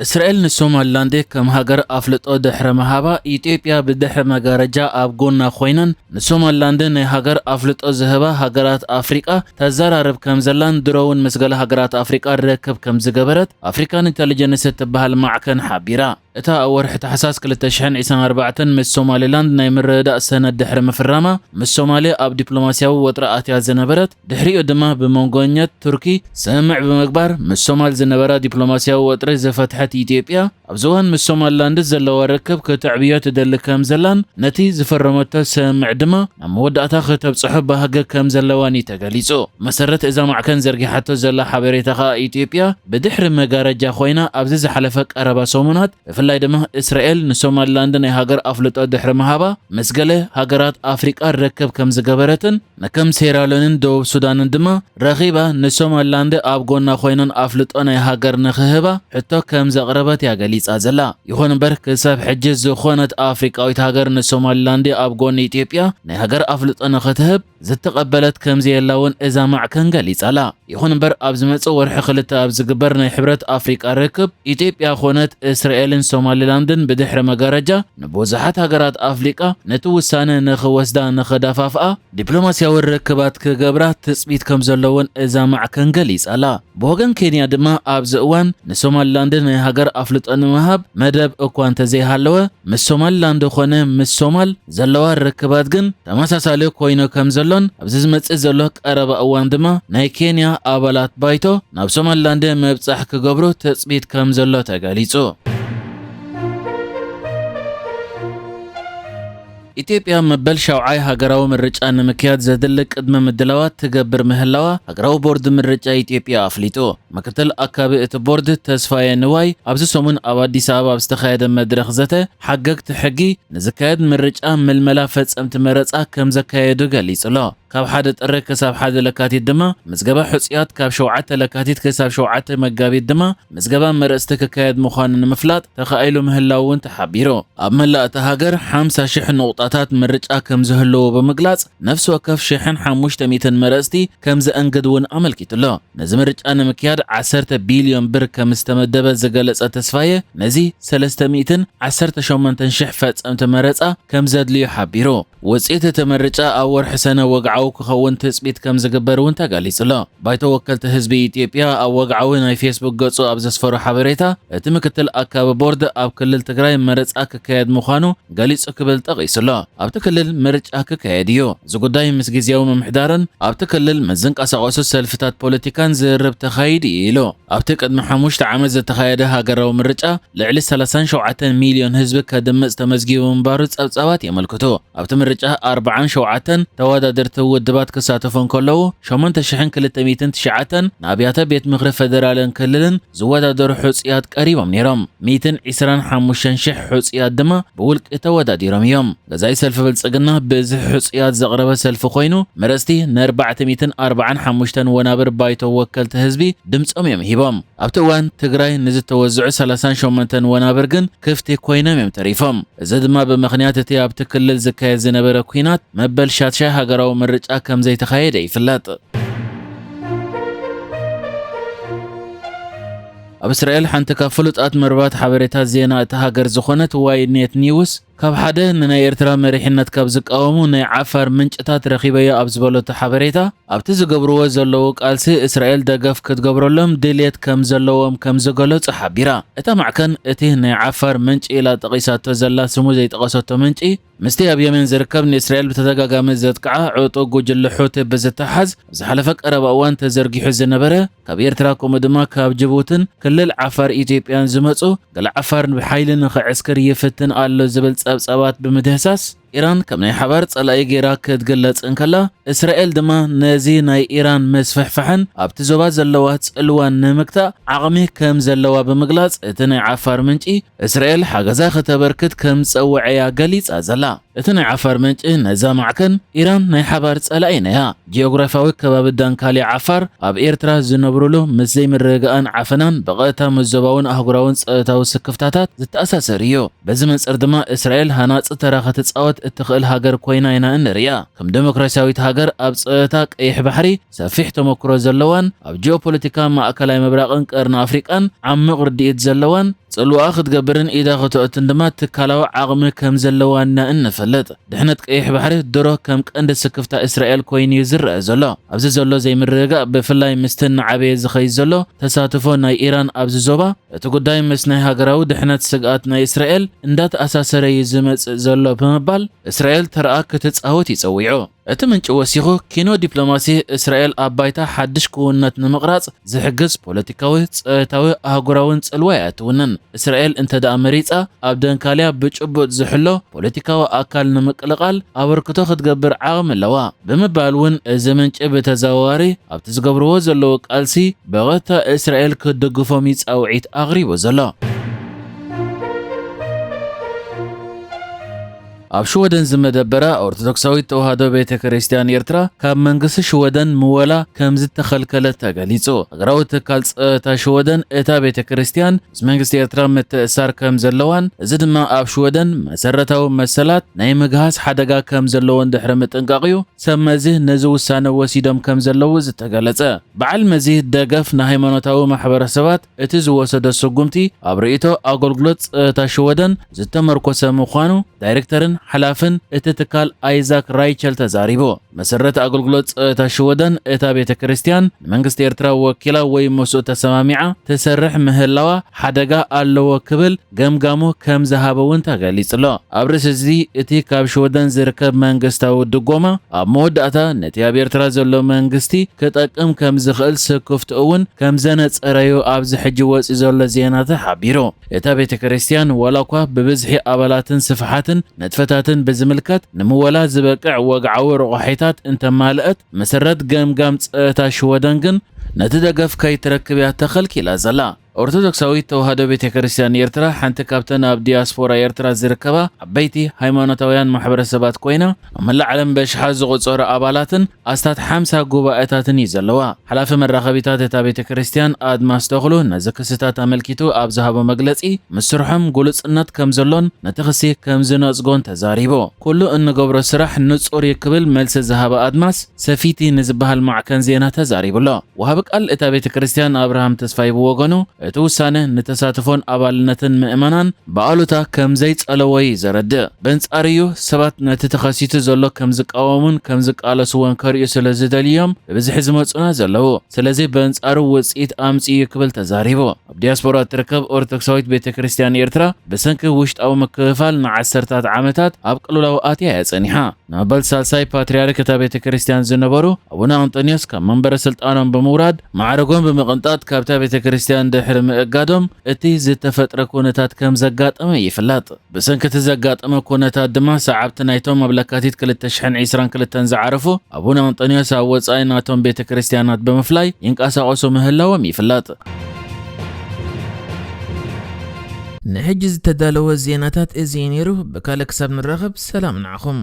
እስራኤል ንሶማሊላንድ ከም ሃገር ኣፍልጦ ድሕሪ ምሃባ፣ ኢትዮጵያ ብድሕሪ መጋረጃ ኣብ ጎና ኮይነን ንሶማሊላንድ ናይ ሃገር ኣፍልጦ ዝህባ ሃገራት ኣፍሪቃ ተዘራርብ ከም ዘላን ድሮ እውን ምስ ገለ ሃገራት ኣፍሪቃ ርክብ ከም ዝገበረት ኣፍሪካን ኢንተሊጀንስ እትበሃል ማዕከን ሓቢራ። እታ ኣብ ወርሒ ታሕሳስ ክልተ ሽሕን ዕስራን ኣርባዕተን ምስ ሶማሊላንድ ናይ ምርድዳእ ሰነድ ድሕሪ ምፍራማ፣ ምስ ሶማሌ ኣብ ዲፕሎማስያዊ ወጥሪ ኣትያ ዝነበረት፣ ድሕሪኡ ድማ ብመንጎኛት ቱርኪ ስምምዕ ብምግባር ምስ ሶማል ዝነበራ ዲፕሎማስያዊ ወጥሪ ዝፈትሐት ኢትዮጵያ፣ ኣብዚ እዋን ምስ ሶማሊላንድ ዘለዋ ርክብ ክተዕብዮ ትደሊ ከም ዘላን ነቲ ዝፈረመቶ ስምምዕ ድማ ናብ መወዳእታ ክተብጽሖ ባህጊ ከም ዘለዋን እዩ ተገሊጹ። መሰረት እዛ ማዕከን ዘርጊሓቶ ዘላ ሓበሬታ ከኣ፣ ኢትዮጵያ ብድሕሪ መጋረጃ ኮይና ኣብዚ ዝሓለፈ ቀረባ ሰሙናት ብፍላይ ድማ እስራኤል ንሶማሊላንድ ናይ ሃገር ኣፍልጦ ድሕሪ ምሃባ፣ ምስ ገለ ሃገራት ኣፍሪቃ ርክብ ከም ዝገበረትን ንከም ሴራልዮንን ደቡብ ሱዳንን ድማ ረኺባ ንሶማሊላንድ ኣብ ጎና ኮይነን ኣፍልጦ ናይ ሃገር ንኽህባ ሕቶ ከም ዘቕረበት እያ ገሊጻ ዘላ። ይኹን እምበር ክሳብ ሕጂ ዝኾነት ኣፍሪቃዊት ሃገር ንሶማሊላንድ ኣብ ጎኒ ኢትዮጵያ ናይ ሃገር ኣፍልጦ ንኽትህብ ዝተቐበለት ከም ዘየላ እውን እዛ ማዕከን ገሊጻ ኣላ። ይኹን እምበር ኣብ ዝመጽእ ወርሒ ክልተ ኣብ ዝግበር ናይ ሕብረት ኣፍሪቃ ርክብ ኢትዮጵያ ኮነት እስራኤልን ሶማሊላንድን ብድሕሪ መጋረጃ ንብዙሓት ሃገራት ኣፍሪቃ ነቲ ውሳነ ንኽወስዳ ንኽደፋፍኣ ዲፕሎማስያዊ ርክባት ክገብራ ትጽቢት ከም ዘለውን እዛ ማዕከን ገሊጻ ኣላ። ብወገን ኬንያ ድማ ኣብዚ እዋን ንሶማሊላንድ ናይ ሃገር ኣፍልጦ ንምሃብ መደብ እኳ እንተዘይሃለወ፣ ምስ ሶማሊላንድ ኾነ ምስ ሶማል ዘለዋ ርክባት ግን ተመሳሳሊ ኮይኑ ከም ዘሎን ኣብዚ ዝመጽእ ዘሎ ቀረባ እዋን ድማ ናይ ኬንያ ኣባላት ባይቶ ናብ ሶማሊላንድ ምብጻሕ ክገብሩ ትጽቢት ከም ዘሎ ተገሊጹ። ኢትዮጵያ መበል ሻውዓይ ሃገራዊ ምርጫ ንምክያድ ዘድሊ ቅድመ ምድላዋት ትገብር ምህላዋ ሃገራዊ ቦርድ ምርጫ ኢትዮጵያ ኣፍሊጡ። ምክትል ኣካቢ እቲ ቦርድ ተስፋየ ንዋይ ኣብዚ ሰሙን ኣብ ኣዲስ ኣበባ ኣብ ዝተኻየደ መድረኽ ዘተ ሓገግቲ ሕጊ ንዝካየድ ምርጫ ምልመላ ፈጸምቲ መረጻ ከም ዘካየዱ ገሊጹ ኣሎ። ካብ ሓደ ጥሪ ክሳብ ሓደ ለካቲት ድማ ምዝገባ ሕጹያት፣ ካብ ሸውዓተ ለካቲት ክሳብ ሸውዓተ መጋቢት ድማ ምዝገባ መረጽቲ ክካየድ ምዃኑ ንምፍላጥ ተኻኢሉ ምህላው እውን ተሓቢሩ። ኣብ መላእ እታ ሃገር ሓምሳ ሽሕ ንቑጣታት ምርጫ ከም ዝህልዎ ብምግላጽ፣ ነፍሲ ወከፍ ሽሕን ሓሙሽተ ሚእትን መረጽቲ ከም ዘእንግድ እውን ኣመልኪቱ ኣሎ። ነዚ ምርጫ ንምክያድ ዓሰርተ ቢልዮን ብር ከም ዝተመደበ ዝገለጸ ተስፋየ፣ ነዚ ሰለስተ ሚእትን ዓሰርተ ሸሞንተን ሽሕ ፈጸምቲ መረጻ ከም ዘድልዩ ሓቢሩ። ውጽኢት እቲ ምርጫ ኣብ ወርሒ ሰነ ወግዓዊ ክኸውን ትጽቢት ከም ዝግበር እውን ተገሊጹ ኣሎ። ባይቶ ወከልቲ ህዝቢ ኢትዮጵያ ኣብ ወግዓዊ ናይ ፌስቡክ ገጹ ኣብ ዘስፈሮ ሓበሬታ፣ እቲ ምክትል ኣካቢ ቦርድ ኣብ ክልል ትግራይ መረጻ ክካየድ ምዃኑ ገሊጹ ክብል ጠቒሱ ኣሎ። ኣብቲ ክልል ምርጫ ክካየድ እዩ። እዚ ጉዳይ ምስ ግዝያዊ ምምሕዳርን ኣብቲ ክልል ምስ ዝንቀሳቐሱ ሰልፍታት ፖለቲካን ዝርርብ ተኻይዱ እዩ ኢሉ። ኣብቲ ቅድሚ ሓሙሽተ ዓመት ዝተኻየደ ሃገራዊ ምርጫ ልዕሊ ሰላሳን ሸውዓተን ሚልዮን ህዝቢ ከድምጽ ተመዝጊቡ ምንባሩ ጸብጻባት የመልክቱ። ኣብቲ ምርጫ ኣርባዓን ሸውዓተን ተወዳደርቲ ውድባት ክሳተፉ እንከለዉ፣ ሸሞንተ ሽሕን ክልተ ሚእትን ትሽዓተን ንኣብያተ ቤት ምኽሪ ፈደራልን ክልልን ዝወዳደሩ ሕጹያት ቀሪቦም ነይሮም። ሚእትን ዕስራን ሓሙሽተን ሽሕ ሕጹያት ድማ ብውልቂ ተወዳዲሮም እዮም። ገዛኢ ሰልፊ ብልጽግና ብዝሒ ሕጹያት ዘቕረበ ሰልፊ ኮይኑ፣ መረጽቲ ንኣርባዕተ ሚእትን ኣርባዓን ሓሙሽተን ወናብር ባይቶ ወከልቲ ህዝቢ ድምጾም እዮም ሂቦም። ኣብቲ እዋን ትግራይ ንዝተወዝዑ ሰላሳን ሸሞንተን ወናብር ግን ክፍቲ ኮይኖም እዮም ተሪፎም። እዚ ድማ ብምኽንያት እቲ ኣብቲ ክልል ዝካየድ ዝነበረ ኲናት መበል ሻድሻይ ሃገራዊ ምርጫ ከም ዘይተኻየደ ይፍለጥ። ኣብ እስራኤል ሓንቲ ካብ ፍሉጣት መርባት ሓበሬታ ዜና እታ ሃገር ዝኾነት ዋይኔት ኒውስ፣ ካብ ሓደ ንናይ ኤርትራ መሪሕነት ካብ ዝቃወሙ ናይ ዓፋር ምንጭታት ረኺበዮ ኣብ ዝበለቶ ሓበሬታ፣ ኣብቲ ዝገብርዎ ዘለዉ ቃልሲ እስራኤል ደገፍ ክትገብረሎም ድልየት ከም ዘለዎም ከም ዝገለጹ ሓቢራ። እታ ማዕከን እቲ ናይ ዓፋር ምንጪ ኢላ ጠቒሳቶ ዘላ ስሙ ዘይጠቐሰቶ ምንጪ፣ ምስቲ ኣብ የመን ዝርከብ ንእስራኤል ብተደጋጋሚ ዘጥቅዓ ዕጡቕ ጉጅለ ሑቲ ብዝተሓዝ፣ ኣብ ዝሓለፈ ቀረባ እዋን ተዘርጊሑ ዝነበረ፣ ካብ ኤርትራ ከምኡ ድማ ካብ ጅቡትን ክልል ዓፋር ኢትዮጵያን ዝመጹ፣ ገለ ዓፋር ብሓይሊ ንኽዕስክር ይፍትን ኣሎ ዝብል ጸብጻባት ብምድህሳስ፣ ኢራን ከም ናይ ሓባር ጸላኢ ገይራ ክትግለጽ እንከላ፣ እስራኤል ድማ ነዚ ናይ ኢራን ምስፍሕፋሕን ኣብቲ ዞባ ዘለዋ ጽልዋን ንምግታእ ዓቕሚ ከም ዘለዋ ብምግላጽ፣ እቲ ናይ ዓፋር ምንጪ እስራኤል ሓገዛ ከተበርክት ከም ዝጸውዐ እያ ገሊጻ ዘላ። እቲ ናይ ዓፋር ምንጪ ነዛ ማዕከን፣ ኢራን ናይ ሓባር ጸላኢና እያ። ጂኦግራፊያዊ ከባቢ ዳንካሊ ዓፋር ኣብ ኤርትራ ዝነብሩሉ ምስ ዘይምርግጋእን ዓፈናን ብቐጥታ ምስ ዞባውን ኣህጉራውን ጸጥታዊ ስክፍታታት ዝተኣሳሰር እዩ። በዚ መንጽር ድማ እስራኤል ሃናጺ ተራ ክትጻወት እትኽእል ሃገር ኮይና ኢና እንርእያ። ከም ዴሞክራሲያዊት ሃገር ኣብ ጸጥታ ቀይሕ ባሕሪ ሰፊሕ ተመክሮ ዘለዋን ኣብ ጂኦፖለቲካ ማእከላይ ምብራቕን ቀርኒ ኣፍሪቃን ዓሚቕ ርድኢት ዘለዋን ጽልዋኣ ክትገብርን ኢዳ ከተእቱን ድማ ትካላዊ ዓቕሚ ከም ዘለዋ ኢና እንፈልጥ። ድሕነት ቀይሕ ባሕሪ ድሮ ከም ቀንዲ ስክፍታ እስራኤል ኮይኑ እዩ ዝረአ ዘሎ። ኣብዚ ዘሎ ዘይምርግጋእ ብፍላይ ምስቲ እናዓበየ ዝኸይድ ዘሎ ተሳትፎ ናይ ኢራን ኣብዚ ዞባ እቲ ጉዳይ ምስ ናይ ሃገራዊ ድሕነት ስግኣት ናይ እስራኤል እንዳተኣሳሰረ እዩ ዝመጽእ ዘሎ ብምባል እስራኤል ተረኣ ክትጻወት ይጸዊዑ። እቲ ምንጪ ወሲኹ ኪኖ ዲፕሎማሲ እስራኤል ኣብ ባይታ ሓድሽ ክውንነት ንምቕራጽ ዝሕግዝ ፖለቲካዊ፣ ጸጥታዊ፣ ኣህጉራውን ጽልዋ እያ ትውንን። እስራኤል እንተ ደኣ መሪጻ ኣብ ደንካልያ ብጭቡጥ ዝሕሎ ፖለቲካዊ ኣካል ንምቅልቓል ኣበርክቶ ክትገብር ዓቕሚ ኣለዋ ብምባል እውን እዚ ምንጪ ብተዘዋዋሪ ኣብቲ ዝገብርዎ ዘለዉ ቃልሲ ብቐጥታ እስራኤል ክትድግፎም እዩ ጻውዒት ኣቕሪቡ ዘሎ። ኣብ ሽወደን ዝመደበራ ኦርቶዶክሳዊት ተዋህዶ ቤተ ክርስቲያን ኤርትራ ካብ መንግስቲ ሽወደን ምወላ ከም ዝተኸልከለት ተገሊጹ። ሃገራዊ ትካል ጸጥታ ሽወደን እታ ቤተ ክርስቲያን ምስ መንግስቲ ኤርትራ ምትእሳር ከም ዘለዋን እዚ ድማ ኣብ ሽወደን መሰረታዊ መሰላት ናይ ምግሃስ ሓደጋ ከም ዘለዎን ድሕሪ ምጥንቃቕ'ዩ ሰብ መዚ ነዚ ውሳነ ወሲዶም ከም ዘለዉ ዝተገለጸ። በዓል መዚ ደገፍ ንሃይማኖታዊ ማሕበረሰባት እቲ ዝወሰዶ ስጉምቲ ኣብ ርእይቶ ኣገልግሎት ጸጥታ ሽወደን ዝተመርኮሰ ምዃኑ ዳይሬክተርን ሓላፍን እቲ ትካል ኣይዛክ ራይቸል ተዛሪቡ። መሰረት ኣገልግሎት ጸጥታ ሽወደን እታ ቤተ ክርስቲያን ንመንግስቲ ኤርትራ ወኪላ ወይ ምስኡ ተሰማሚዓ ትሰርሕ ምህላዋ ሓደጋ ኣለዎ ክብል ገምጋሙ ከም ዝሃበ እውን ተገሊጹ ኣሎ። ኣብ ርእሲ እዚ እቲ ካብ ሽወደን ዝርከብ መንግስታዊ ድጎማ ኣብ መወዳእታ ነቲ ኣብ ኤርትራ ዘሎ መንግስቲ ክጠቅም ከም ዝኽእል ስክፍትኡ እውን ከም ዘነጸረዩ ኣብዚ ሕጂ ወጺኡ ዘሎ ዜና ተሓቢሩ። እታ ቤተ ክርስቲያን ዋላ እኳ ብብዝሒ ኣባላትን ስፍሓትን ንጥፈታትን ብዝምልከት ንምወላ ዝበቅዕ ወግዓዊ ረቋሒታት እንተማልአት መሰረት ገምጋም ጸጥታ ሽወደን ግን ነቲ ደገፍ ከይትረክብ እያ ተኸልኪላ ዘላ። ኦርቶዶክሳዊት ተዋህዶ ቤተ ክርስቲያን ኤርትራ ሓንቲ ካብተን ኣብ ዲያስፖራ ኤርትራ ዝርከባ ዓበይቲ ሃይማኖታውያን ማሕበረሰባት ኮይና ኣብ መላእ ዓለም በሽሓት ዝቑጸሩ ኣባላትን ኣስታት ሓምሳ ጉባኤታትን እዩ ዘለዋ። ሓላፊ መራኸቢታት እታ ቤተ ክርስቲያን ኣድማስ ተኽሉ ነዚ ክስታት ኣመልኪቱ ኣብ ዝሃቦ መግለጺ ምስ ስርሖም ግሉጽነት ከም ዘሎን ነቲ ክሲ ከም ዝነጽጎን ተዛሪቡ። ኩሉ እንገብሮ ስራሕ ንጹር እዩ ክብል መልሲ ዝሃበ ኣድማስ ሰፊቲ ንዝበሃል ማዕከን ዜና ተዛሪቡ ኣሎ። ወሃቢ ቃል እታ ቤተ ክርስቲያን ኣብርሃም ተስፋይ ብወገኑ እቲ ውሳነ ንተሳትፎን ኣባልነትን ምእመናን ብኣሉታ ከም ዘይጸለዎ እዩ ዘረድእ። በንጻርዩ ሰባት ነቲ ተኸሲቱ ዘሎ ከም ዝቃወሙን ከም ዝቃለስዎን ከርእዩ ስለ ዝደልዮም ብብዝሒ ዝመጹና ዘለዉ። ስለዚ በንጻሩ ውጽኢት ኣምጺኡ እዩ ክብል ተዛሪቡ። ኣብ ዲያስፖራ እትርከብ ኦርቶዶክሳዊት ቤተ ክርስቲያን ኤርትራ ብሰንኪ ውሽጣዊ ምክፍፋል ንዓሰርታት ዓመታት ኣብ ቅልውላው ኣትያ እያ ጸኒሓ። ንመበል ሳልሳይ ፓትርያርክ እታ ቤተ ክርስቲያን ዝነበሩ ኣቡነ ኣንጦንዮስ ካብ መንበረ ስልጣኖም ብምውራድ ማዕረጎም ብምቕንጣጥ ካብታ ቤተ ክርስቲያን ድሕሪ ምእጋዶም እቲ ዝተፈጥረ ኩነታት ከም ዘጋጠመ ይፍለጥ። ብሰንኪ እቲ ዘጋጠመ ኩነታት ድማ ሰዓብቲ ናይቶም ኣብ ለካቲት ክልተ ሽሕን ዕስራን ክልተን ዝዓረፉ ኣቡነ ኣንጦንዮስ ኣብ ወጻኢ ናቶም ቤተ ክርስቲያናት ብምፍላይ ይንቀሳቐሱ ምህላዎም ይፍለጥ። ንሕጂ ዝተዳለወ ዜናታት እዚ እዩ ነይሩ። ብካልእ ክሳብ ንራኸብ ሰላም ንዓኹም።